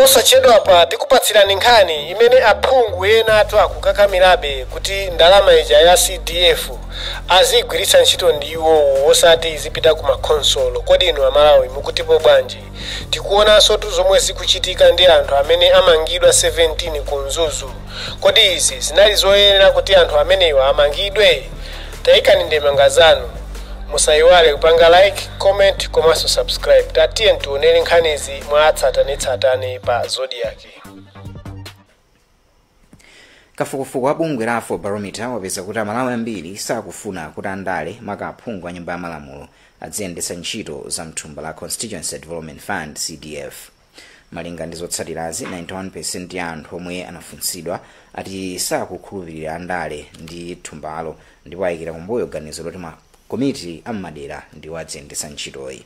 Posachedwapa tikupatsirani nkhani imene aphungu ena atu akukakamirabe kuti ndalama ija ya CDF azigwiritsa ntchito ndi iwowo, osati izipita ku makhonsolo. Kodi inu Amalawi mukutipo bwanji? Tikuonanso tu zomwe zikuchitika ndi anthu amene amangidwa 17 ku Mzuzu. Kodi izi zinali zoyenera kuti anthu amenewa amangidwe? Tayikani ndemanga zanu. Musayiwale kupanga like, comment komanso subscribe. Tatiye tionere nkhanizi mwatsatanetsatane pa Zodiak. Kafukufuku wa bungwe la Afrobarometer wapeza kuti Amalawi ambiri sakufuna kuti andale, maka aphungu a Nyumba ya Malamulo, adziyendetsa ntchito za mthumba la Constituency Development Fund, CDF. Malinga ndi zotsatirazi, 91% ya anthu omwe anafunsidwa ati sakukhulupirira andale ndi thumbalo, ndipo ayikira kumbuyo ganizo loti makomiti am'madera ndiwo adziyendetsa ntchitoyi.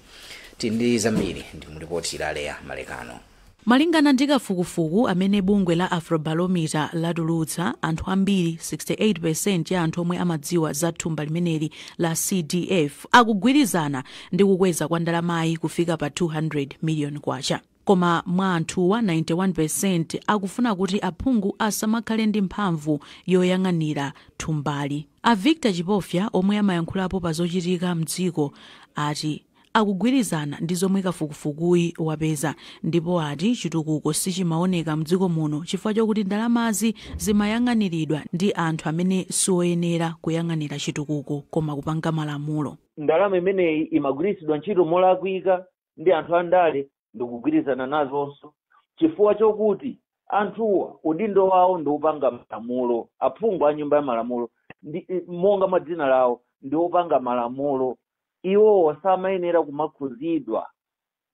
Tili ndi zambiri ndi mulipoti la Leya Malekano. Malingana ndi kafukufuku amene bungwe la Afrobarometer latulutsa, anthu ambiri, 68% ya anthu omwe amadziwa za thumba limeneli la CDF, akugwirizana ndi kukweza kwa ndalamayi kufika pa 200 million kwacha. Koma mwa anthuwa, 91% akufuna kuti aphungu asamakhale ndi mphamvu yoyang'anira thumbali. A Victor Chipofya, omwe amayankhulapo pa zochitika mdziko, ati akugwirizana ndi zomwe kafukufukuyi wapeza, ndipo ati chitukuko sichimaoneka mdziko muno chifukwa chokuti ndalamazi zimayang'aniridwa ndi anthu amene sioyenera kuyang'anira chitukuko koma kupanga malamulo. Ndalama imeneyi imagwiritsidwa ntchito molakwika ndi anthu andale, ndikugwirizana nazonso, chifukwa chokuti anthuwa udindo wawo ndi upanga malamulo. Aphungu a Nyumba ya Malamulo ndi monga mwa dzina lawo ndi opanga malamulo. Iwowo samayenera kumakhuzidwa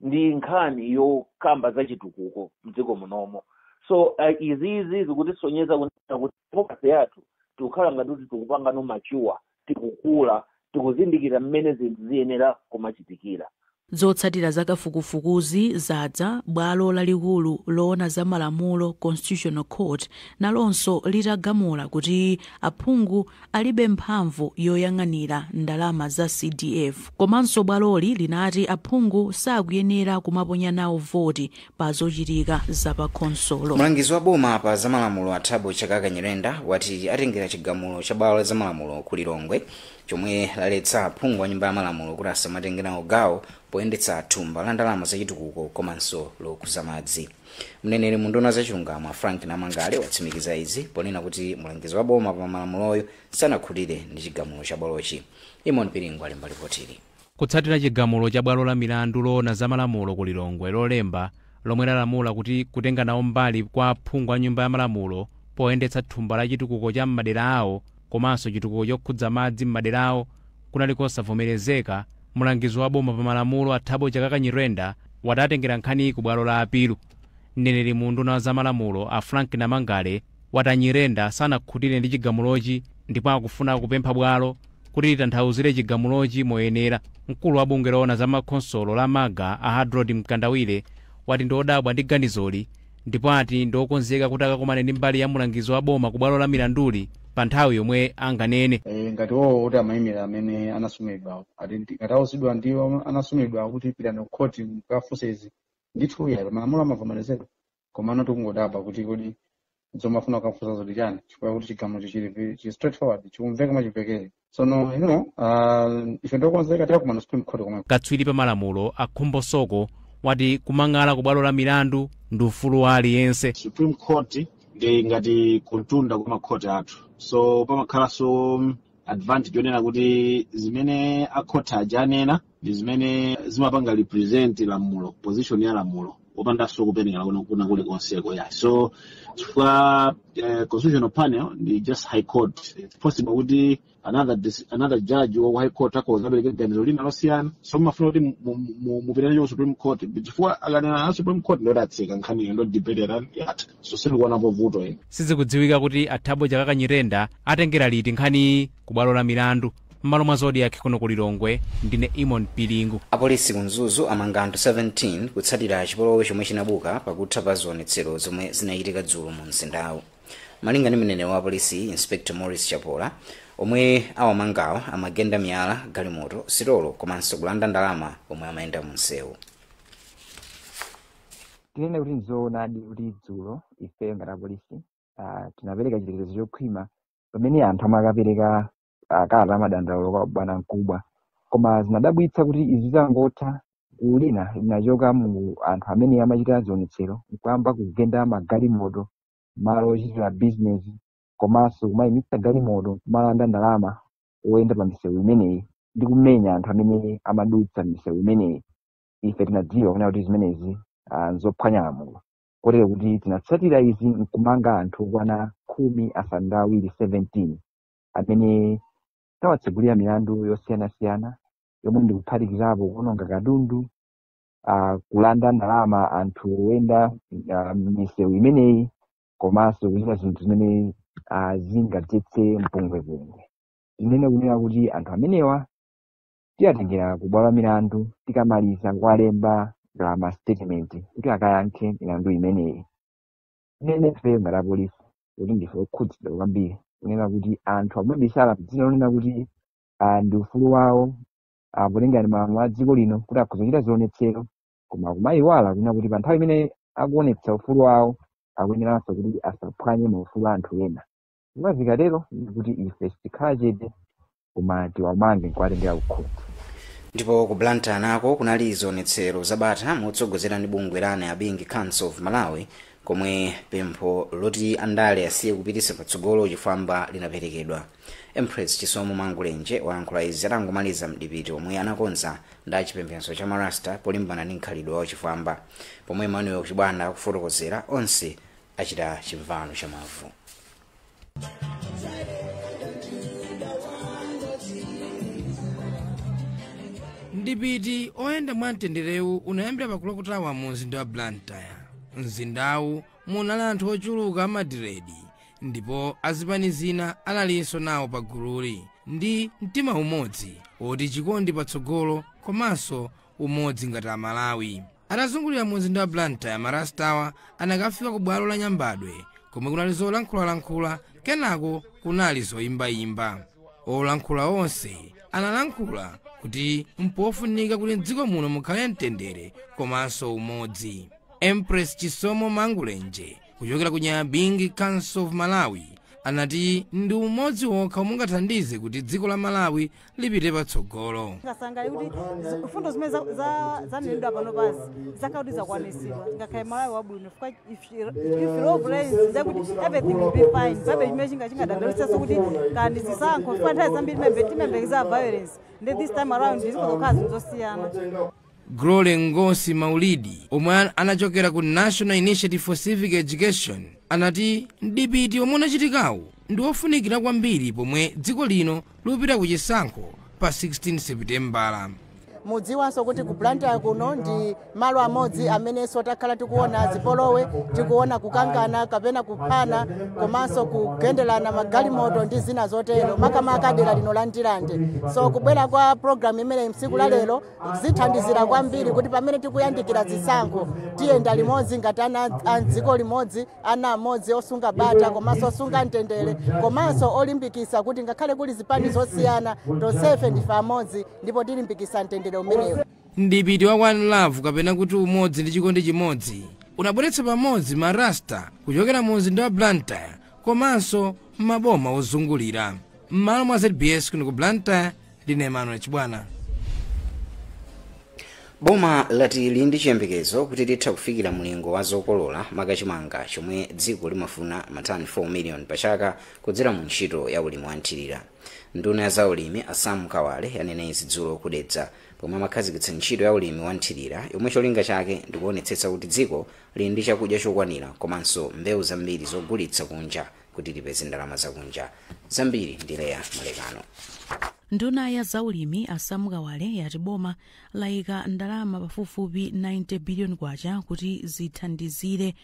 ndi nkhani yokamba za chitukuko mdziko munomo. So izizi zikutisonyeza kunena kuti democracy yathu tikukhala ngati kuti tikupanga no mature, tikukula, tikuzindikira mmene zinthu ziyenera kumachitikira. Zotsatira za kafukufukuzi zadza bwalo lalikulu loona za malamulo, Constitutional Court, nalonso litagamula kuti aphungu alibe mphamvu yoyang'anira ndalama za CDF. Komanso bwaloli linati aphungu sakuyenera kumaponya nawo voti pa zochitika zapakhonsolo. Mlangizi wa boma pa zamalamulo a Thabo Chakaka Nyirenda wati atengera chigamulo cha bwalo la zamalamulo ku Lilongwe chomwe laletsa aphungu a Nyumba ya Malamulo kuti asamatenge nawo gawo poyendetsa thumba la ndalama zachitukuko komanso lokhuza madzi. Mneneri mu nduna zachilungamo Frank Namangale watsimikiza izi ponena kuti mlangizi wa boma pa malamuloyo sanakhutire ndi chigamulo cha bwalochi. Imon Piringo alemba ripotili. Kutsatira chigamulo cha bwalo la milandu loona za malamulo ku Lilongwe Lolemba, lomwe lalamula kuti kutenga nawo mbali kwa aphungu a Nyumba ya Malamulo poyendetsa thumba la chitukuko cha m'madera awo komanso chitukuko chokhudza madzi m'madera awo kunali kosavomerezeka, mlangizi wa boma pa malamulo a Thabo Chakaka Nyirenda wati atengera nkhaniyi ku bwalo la apilu. Mneneri mu nduna wa zamalamulo a Frank Namangale wati a Nyirenda sanakhutire ndi chigamulochi ndipo akufuna kupempha bwalo kuti litanthauzire chigamulochi moyenera. Mkulu wa bungwe loona za makhonsolo la MALGA a Hadrod Mkandawire wati ndi odabwa ndi ganizoli, ndipo ati ndi okonzeka kuti akakumane ndi mbali ya mulangizi wa boma ku bwalo la milanduli pa nthawi yomwe anganene. Ngati wowo kuti amayimira amene anasumidwa, ati ngati awuzidwa ndi anasumidwa kuti pitani ku khoti mukafunse izi, ndithu ya malamulo amavomerezedwa. Komano tikungodabwa kuti kodi zomwe afuna kukafunsa zoti chani, chifukwa kuti chigamulo chili chi straightforward, chikumveka mwachimvekere. Tsono ife ndiokonzeka, tikakumana Supreme Court komweko. Katswiri pa malamulo a Khumbo Soko wati kumang'ala ku bwalo la milandu ndi ufulu wa aliyense. Supreme Court ndi ngati kuntunda kwa makhoti athu, so pamakhalanso advantage yonena kuti zimene akhoti aja anena ndi zimene zimapanga represent lamulo, position ya lamulo, wopandanso kupenekera kuna kulikonseko ya. So chifukwa constitutional panel ndi just High Court, it's possible kuti another judge wa High Court akhoza apereke ganizo lina losiyana. So mumafuna kuti mupitane ku Supreme Court, chifukwa akanena a Supreme Court ndodatsika nkhaniyo, ndo debate yatha. So sindikuonapo vuto ine. Sizikudziwika kuti a Thabo Chakaka Nyirenda atengera liti nkhani ku bwalo la milandu. M'malo mwa Zodiak kuno ku Lilongwe, ndine Imon Pilingu. Apolisi ku Mzuzu amanga anthu 17 kutsatira chipolowe chomwe chinabuka pakutha pa zionetsero zomwe zinachitika dzulo mu mzindawu. Malinga ndi mneneri wa polisi Inspector Morris Chapola, omwe awamangawo amagenda miyala galimoto, sitolo komanso kulanda ndalama omwe amayenda mu msewu. Tinene kuti nzoonadi kuti dzulo ife ngati apolisi tinapereka chitetezo chokhwima pamene anthu amakapereka kalata amadandaulo kwa bwana mkubwa, koma zinadabwitsa kuti izi zangotha gulu lina linachoka mu anthu amene amachita zionetsero nkuyamba kugenda magalimoto malo ochitira bizinesi, komanso kumayimitsa galimoto kumalanda ndalama oyenda pa misewu imeneyi ndi kumenya anthu amene amadutsa misewu imeneyi. Ife tinadziwa kunena kuti zimenezi nzophwanya lamulo, kotero kuti tinatsatira izi nkumanga anthu okwana 17 17 amene tawatsegulira milandu yosiyanasiyana yomwe ndikuphatikizapo kuononga katundu, kulanda ndalama anthu oyenda misewu imeneyi, komanso kuchita zinthu zimene zingadzetse mpungwepungwe. Tinene kunena kuti anthu amenewa tiyatengera ku bwalo la milandu tikamaliza kuwalemba ma statement kuti akayankhe milandu imeneyi. Tinene ife ngati apolisi kuti ndife okhudzidwa kwambiri kunena kuti anthu amabisala mdzina lonena kuti ndi ufulu wawo potengera malamulo a dziko lino kuti akhoza kuchita zionetsero, koma kumayiwala kunena kuti pa nthawi imene akuonetsa ufulu wawo akuyeneranso kuti asaphwanye maufulu a anthu ena. Ndipo zikatero kuti ife sitikhala chete koma tiwamange nkuwatengera kukhoti. Ndipo ku Blantyre nako kunali zionetsero zabata motsogozera ndi bungwe la Nyabinghi Council of Malawi, komwe pempho loti andale asiye kupititsa patsogolo chifwamba linaperekedwa. Empress Chisomo Mangulenje wayankhula izi atangomaliza mdipiti omwe anakonza ndi chipembedzo cha Marasta polimbana ndi mkhalidwe wa chifwamba, pomwe Emmanuel Chibwana akufotokozera onse achita chimvano cha mavu. Mdipiti oyenda mwamtenderewu unayambira pa Clock Tower mu mzinda wa Blantyre. Mzindawu munali anthu ochuluka amadiredi, ndipo azipani zina analinso nawo pa gululi ndi mtima umodzi woti chikondi patsogolo komanso umodzi ngati Amalawi. Atazungulira mu mzinda wa Blantyre, marastawa anakafika ku bwalo la Nyambadwe komwe kunali zolankhulalankhula, kenako kunali zoyimbayimba. Olankhula onse analankhula kuti mpofunika kuti mdziko muno mukhale mtendere komanso umodzi. Empress Chisomo Mangulenje kuchokera ku Nyabinghi Council of Malawi anati ndi umodzi wokha umungathandize kuti dziko la Malawi lipite patsogolo. Ngasangali kuti mfundo zimene zanenedwa pano pasi zakhala kuti zakwanisidwa, ngakhale Malawi wabwino. If love reigns, ndekuti everything will be fine. Palibe chimene chingadandaulitsenso kuti kandi zisankho, chifukwa nthawi zambiri timembekeza violence, ndi this time around zikuzokhala zinthu zosiyana. Grole Ngosi Maulidi omwe anachokera ku National Initiative for Civic Education anati mdipiti omwe unachitikawu ndi wofunikira kwambiri pomwe dziko lino lupita ku chisankho pa 16 Seputembala. Mudziwanso kuti ku Blantyre kuno ndi malo amodzi amenenso takhala tikuona zipolowe, tikuona kukangana kapena kuphana komanso kugenderana magalimoto ndi zina zotero, makamaka dera lino la Ndirande. So kubwera kwa program imeneyi msiku la lero zithandizira kwambiri kuti pamene tikuyandikira zisankho tiyenda limodzi ngati ana a dziko limodzi, ana amodzi osunga bata komanso osunga mtendere komanso olimbikisa kuti ngakhale kuli zipani zosiyana tonsefe ndife amodzi ndipo tilimbikisa mtendere umenewu. Mdipiti wa One Love kapena kuti umodzi ndi chikondi chimodzi unabweretsa pamodzi marasta kuchokera mu mzinda wa Blantyre komanso maboma ozungulira. M'malo mwa ZBS kuno ku Blantyre, ndine Emmanuel Chibwana. Boma lati lili ndi chiyembekezo kuti litha kufikira mlingo wa zokolola makachimanga chomwe dziko limafuna matani 4 million pachaka kudzera mu ntchito ya ulimi wanthirira. Nduna ya zaulimi a Sam Kawale yanena izi dzulo kudedza pomwe amakhazikitsa ntchito ya ulimi wanthirira yomwe cholinga chake ndikuonetsetsa kuti dziko lili ndi chakudya chokwanira komanso mbewu zambiri zogulitsa kunja kuti lipeze ndalama zakunja zambiri. Ndi Leya Malekano. Nduna ya zaulimi a Sam Kawale yati boma layika ndalama pafupifupi 90 billion kwacha kuti zithandizire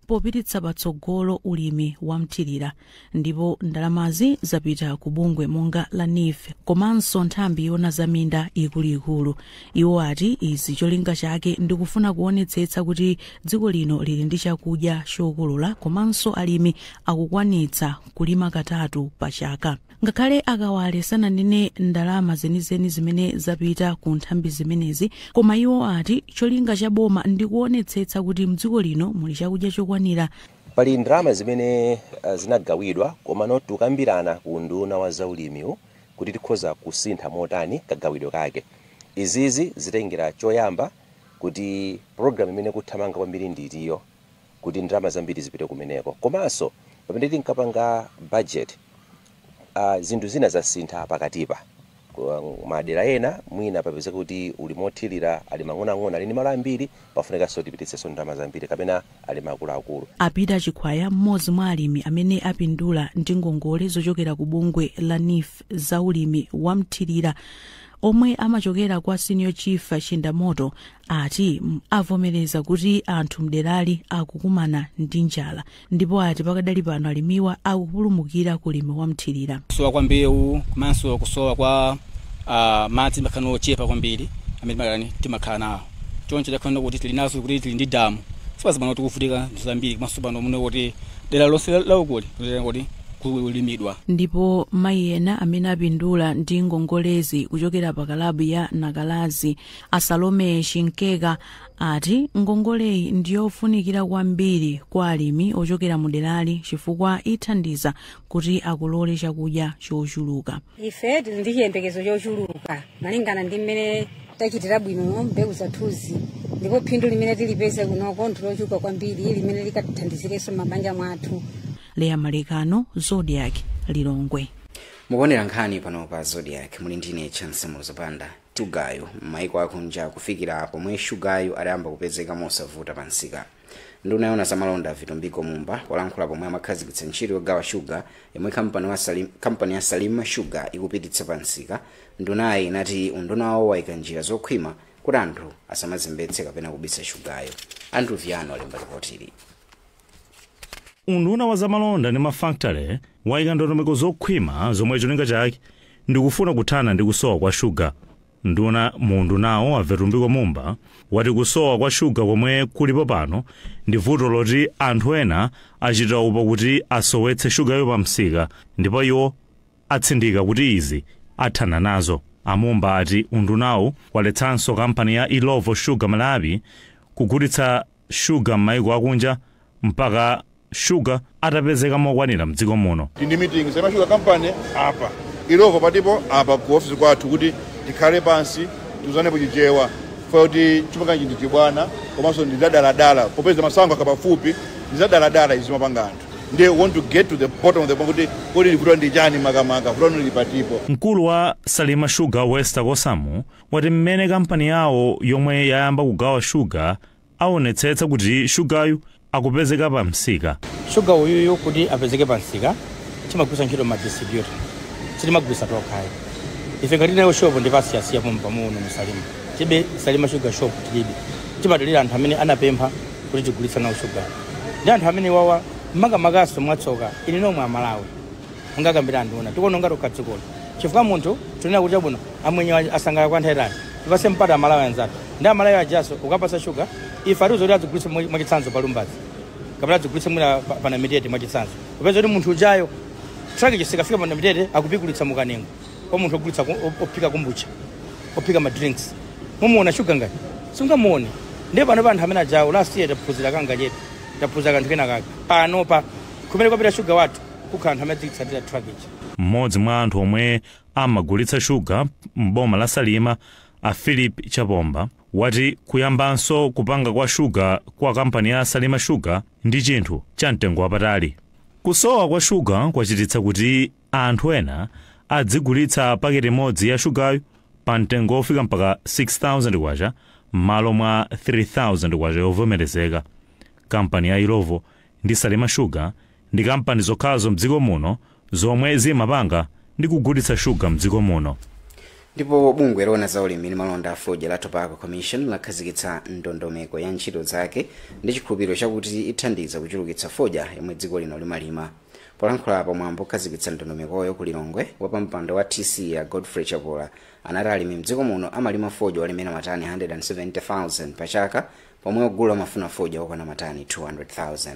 popititsa patsogolo ulimi wamthirira, ndipo ndalamazi zapita ku bungwe monga la NEEF komanso nthambi yona za minda ikuluikulu. Iwo ati izi cholinga chake ndikufuna kuonetsetsa kuti dziko lino lili ndi chakudya chokolola komanso alimi akukwanitsa kulima katatu pa chaka. Ngakhale akawale sananene ndalama zenizeni zimene zapita ku nthambi zimenezi, koma iwo ati cholinga cha boma ndi kuonetsetsa kuti mdziko lino muli chakudya chokwanira. Pali ndalama zimene zinagawidwa, koma tikukambirana ku nduna wa zaulimiwu kuti tikhoza kusintha motani kagawidwe kake. Izizi zitengera choyamba kuti program imene kuthamanga kwambiri nditiyo, kuti ndalama zambiri zipite kumeneko. Komanso pamene tinkapanga budget, zinthu zina zasintha pakatipa. Madera ena mwina papeza kuti uli mothirira ali mang'onoang'ono, ali ndi malo ambiri, pafunikanso tipititsenso ndalama zambiri, kapena ali akuluakulu. Apita Chikhwaya, mmodzi mwa alimi amene apindula ndi ngongole zochokera ku bungwe la NEEF za ulimi wamthirira omwe amachokera kwa Senior Chief Chindamoto, ati avomereza kuti anthu mderali akukumana ndi njala, ndipo ati pakadali pano alimiwa akupulumukira kulimi wamthirira. Kusowa kwa mbewu komanso kusowa kwa madzi makhala ochepa kwambiri amene timakhala nawo. Choncho takhala kuti tili nazo, kuti tili ndi damu, sipazi pano tikuvutika zambiri, komanso pano muno kuti dera lonse laukuli kuti kulimidwa. Ndipo mayi ena amene apindula ndi ngongolezi kuchokera pa kalabu ya Nakalazi, Asalome Chinkeka, ati ngongoleyi ndiyofunikira kwambiri kwa alimi ochokera mu derali chifukwa ithandiza kuti akolole chakudya chochuluka. Ife tili ndi chiyembekezo chochuluka malingana ndi mmene tachitira bwino mbewu zathuzi, ndipo phindu limene tilipeze kunoko ndi lochuluka kwambiri limene likatithandizirenso mabanja mwathu. Leya Malekano, Zodiak, Lilongwe. Mukuonera nkhani pano pa Zodiak, muli ndine Chance Muzapanda. Shugayo m'maiko akunja kufikira pomwe shugayo adayamba kupezeka mosavuta pa msika. Nduna yona zamalonda Vitumbiko Mumba walankhula pomwe amakhazikitsa ntchito yogawa shuga yomwe kampani ya Salima Sugar ikupititsa pa msika. Ndunayi inati unduna wawo wayika njira zokhwima kuti anthu asamazembetse kapena kubisa shugayo. Andrew Viano alemba ripoti. Unduna wa zamalonda ndi mafactory wayika ndondomeko zokhwima zomwe cholinga chake ndikufuna kuthana ndi kusowa kwa shuga. Nduna mundu nawo a Vitumbiko Mumba wati kusowa kwa shuga komwe kulipo pano ndi vuto loti anthu ena achita upo kuti asowetse shugayo pa msika, ndipo iwo atsindika kuti izi athana nazo. Amumba ati undunawo waletsanso kampani ya Illovo Sugar Malawi kugulitsa shuga m'mayiko akunja mpaka shuga atapezeka mokwanira mdziko muno. Tindi meeting Salima Sugar Company apa, Illovo patipo apa ku office kwathu, kuti tikhale pansi tiuzanepo Chichewa kuti chimanga ndi chibwana, komanso ndi zadaladala, popeza masango akapafupi ndi zadaladala izi mapanga anthu. Ndiye want to get to the bottom of the kuti kodi vuto ndi chani makamaka, vuto lili patipo. Mkulu wa Salima Sugar Wester Kosamu wati mmene kampani yawo yomwe yayamba kugawa shuga aonetsetsa kuti shugayu akupezeka pa msika. Shuga uyuyu kuti apezeke pa msika timagwiritsa ntchito ma distributor, sitimagwiritsa tokhayo. Ife ngati nayo shop ndi pasiyasiya pamuno musalima tibe Salima Sugar shop tilibe, timadalira anthu amene anapempha kuti tigulitsa nawo shuga, ndi anthu amene wawa makamakaso mwatsoka ine nomwe Amalawi angakambira anduna tikuona tokha dzikolo, chifukwa munthu tinena kuti chabwino amwenye asangala kwa nthawi tipase mpata Amalawi anzathu, ndi Amalawi ajaso ukapasa shuga ife atiuza kuti adzigulitse mwachitsanzo palumbazi kapena adzigulitse mwina panamitete mwachitsanzo, upeza kuti munthu ujayo traki chisikafika panamitete akupikulitsa mukanengo kwa munthu ogulitsa ophika kombucha, ophika ma drinks, mumuona shuga ngati sungamuone. Ndiye pano pa anthu amene ajawo last year taphunzira kanga chetu, taphunzira kanthu kena kake panopa kumene kwapita shuga wathu kukhala anthu amene adzitsatira trackage. Mmodzi mwa anthu omwe amagulitsa shuga m'boma la Salima, a Philip Chapomba, wati kuyambanso kupanga kwa shuga kwa kampani ya Salima Sugar ndi chinthu cha mtengo wapatali. Kusowa kwa shuga kwachititsa kuti anthu ena adzigulitsa paketi imodzi ya shugayo pa mtengo ofika mpaka 6000 kwacha m'malo mwa 3000 kwacha yovomerezeka. Kampani ya Illovo ndi Salima Sugar ndi kampani zokhazo mdziko muno zomwe zimapanga ndi kugulitsa shuga mdziko muno. Ndipo bungwe loona za ulimi ndi malonda a fodya la Tobacco Commission lakhazikitsa ndondomeko ya ntchito zake ndi chikhulupiriro chakuti ithandiza kuchulukitsa fodya yomwe dziko lino limalima. Polankhula pamwambo okhazikitsa ndondomekoyo ku Lilongwe, wapampando wa TC ya Godfrey Chapola anati alimi mdziko muno amalima fodya olemera matani 170,000 pa chaka, pomwe ogula amafuna fodya okwana matani 200,000.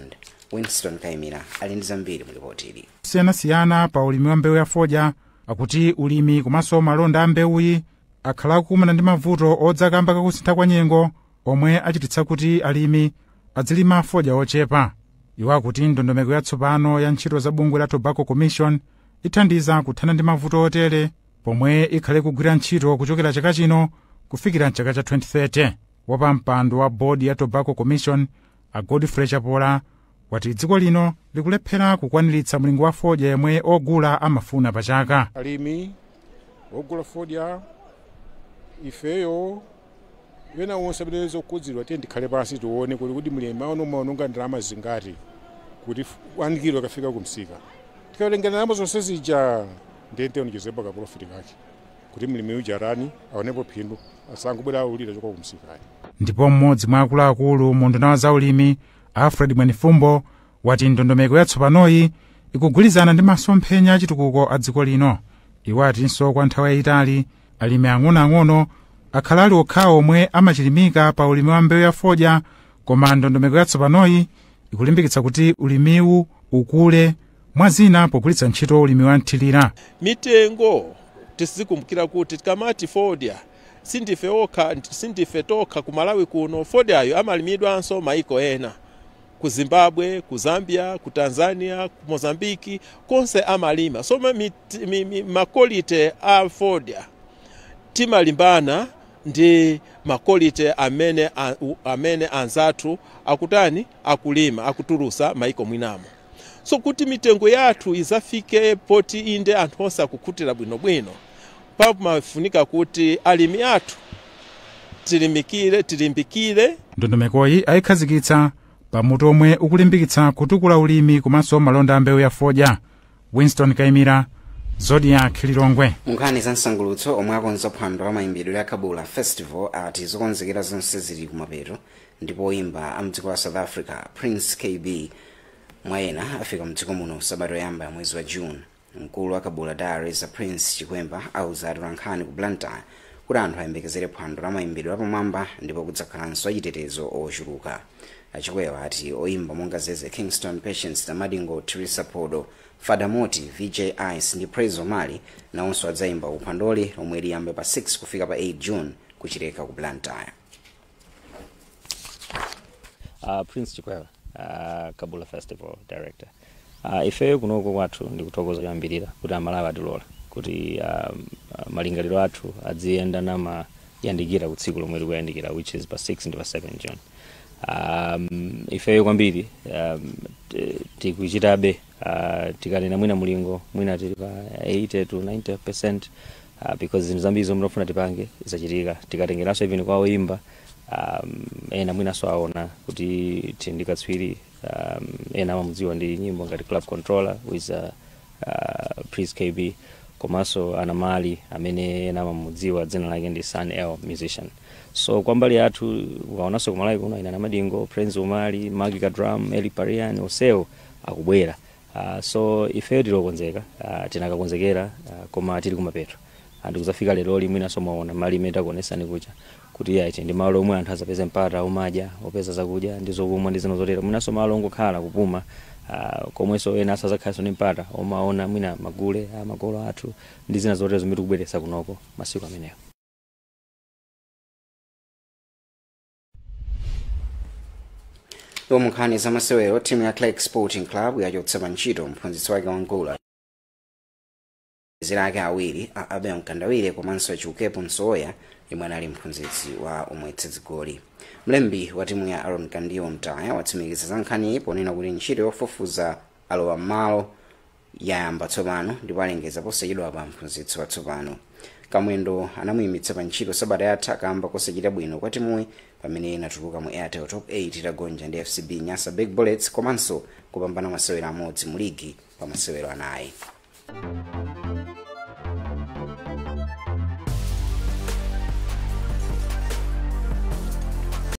Winston Kaimira ali ndi zambiri mulipoti ili. Siyanasiyana pa ulimi wa mbewu ya fodya akuti ulimi komanso malonda a mbewuyi akhala akukumana ndi mavuto odza kamba kakusintha kwa nyengo omwe achititsa kuti alimi azilima fodya ochepa. Iwo akuti ndondomeko yatsopano ya ntchito za bungwe la Tobacco Commission ithandiza kuthana ndi mavuto otere pomwe ikhale kugwira ntchito kuchokera chaka chino kufikira mchaka cha 2030. Wapampando wa bodi ya Tobacco Commission a Godfrey Chapola wati dziko lino likulephera kukwaniritsa mlingo wa fodya yemwe ogula amafuna pachaka. Alimi ogula fodya ifeyo wena wonse amene zokhudzidwa tiye ndikhale pansi tione kuti mlimi aonomaononga ndalama zingati kuti 1 kilo akafika kumsika. Tikawerenga ndalama zonse zija ndiye tionjezepo kaprofiti kake kuti mlimi uja arani aonepo phindu asangobwera aulira choka kumsika. Ndipo mmodzi mwa akuluakulu mu nduna za ulimi Alfred Mwenifumbo wati ndondomeko yatsopanoyi ikugwirizana ndi masomphenya achitukuko a dziko lino. Iwo atinso kwa nthawi yayitali alimi ang'onoang'ono akhala ali okhawo omwe amachilimika pa ulimi wa mbewu ya fodya, koma ndondomeko yatsopanoyi ikulimbikitsa kuti ulimiwu ukule mwa zina pogwiritsa ntchito ulimi wa nthirira. Mitengo tisikumbukira kuti tikamati fodya sindife tokha ku Malawi kuno, fodyayo amalimidwanso maiko ena, ku Zimbabwe, ku Zambia, ku Tanzania, ku Mozambiki, konse amalima. So makolite a fodya timalimbana ndi makolite amene anzathu akutani akulima akutulusa maiko mwinamo. So kuti mitengo yathu izafike poti inde anthu onse akukhutira bwinobwino, pamafunika kuti alimi athu tilimbikire. Ndondomekoyi ayikhazikitsa pamutu omwe ukulimbikitsa kutukula ulimi komanso malonda a mbewu ya fodya. Winston Kaimira, Zodiac Lilongwe. Munkhani za msangulutso omwe akonza phwando la mayimbidwe ya Kabula Festival ati zokonzekera zonse zili kumapeto, ndipo oyimba a mdziko la South Africa Prince KB mwayena afika mdziko muno sabata yoyamba ya mwezi wa June. Mkulu wa Kabula Diaries Prince Chikwemba auza atolankhani ku Blantyre kuti anthu ayembekezere phwando la mayimbidwe lapamwamba ndipo kudzakhalanso achitetezo ochuluka. Achikwewa ati oyimba monga Zeze Kingston, Patience Namadingo, Teresa Podo, Fadamoti, VJ Ice ndi Praise Omali nawonso adzayimba kuphwandoli lomwe liyambe pa 6 kufika pa 8 June kuchileka ku Blantyre. Prince Chikwewa, Kabula Festival Director. Ifeyo kunoko kwathu ndikuthokoza kuyambirira kuti Amalawi atilola kuti malingaliro athu adziyenda namayandikira ku tsiku lomwe likuyandikira, which is pa 6 ndi pa 7 June. Ifeyo kwambiri tikuchitabe, tikanena mwina mulingo mwina tili pa 80 to 90%, because zinthu zambiri zomwe tikufuna tipange zachitika. Tikatengeranso even kwa oyimba, ena mwinaso aona kuti tili katswiri, ena amamudziwa ndi nyimbo ngati Club Controller with Prince KB, komanso Anamali amene ena amamudziwa dzina lake ndi Sun L musician. So kwa mbali yathu ukaonanso ku Malawi kuno ina Namadingo, Prince Omali, Magica Drum, Eli Parian onsewo akubwera. So ifeyo tilokonzeka, tinakakonzekera, koma tili kumapeto. Anthu kuzafika lero mwinaso mwaona mali imene takuonesani kucha kuti yayi ndi malo omwe anthu azapeze mpata omadya, opeza zakudya ndi zokumwa ndi zina zotero, mwinaso malo ongokhala kupuma, komwenso ena asazakhalanso ndi mpata omaona mwina magule amakolo athu ndi zina zotero zimene tikubweretsa kunoko masiku amenewo. Munkhani za masewero, timu ya Clark Sporting Club yachotsa pa ntchito mphunzitsi wake wamkulu zira ake awiri a Abel Mkandawire komanso Chiukepo Msowoya yemwe anali mphunzitsi wa omwetsa zigoli. Mlembi wa timu ya Aaron Kandiwo Mtaya watsimikiza za nkhaniyi ponena kuti ntchito yofufuza alowa m'malo yayamba tsopano ndipo alengeza posachedwa pa mphunzitsi watsopano. Kamwendo anamuyimitsa pa ntchito sabata yatha kamba kosachita bwino kwa timuyi pamene inatuluka mu Airtel Top 8 itagonja ndi FCB Nyasa Big Bullets komanso kupambana masewero amodzi mu ligi pa masewero anayi.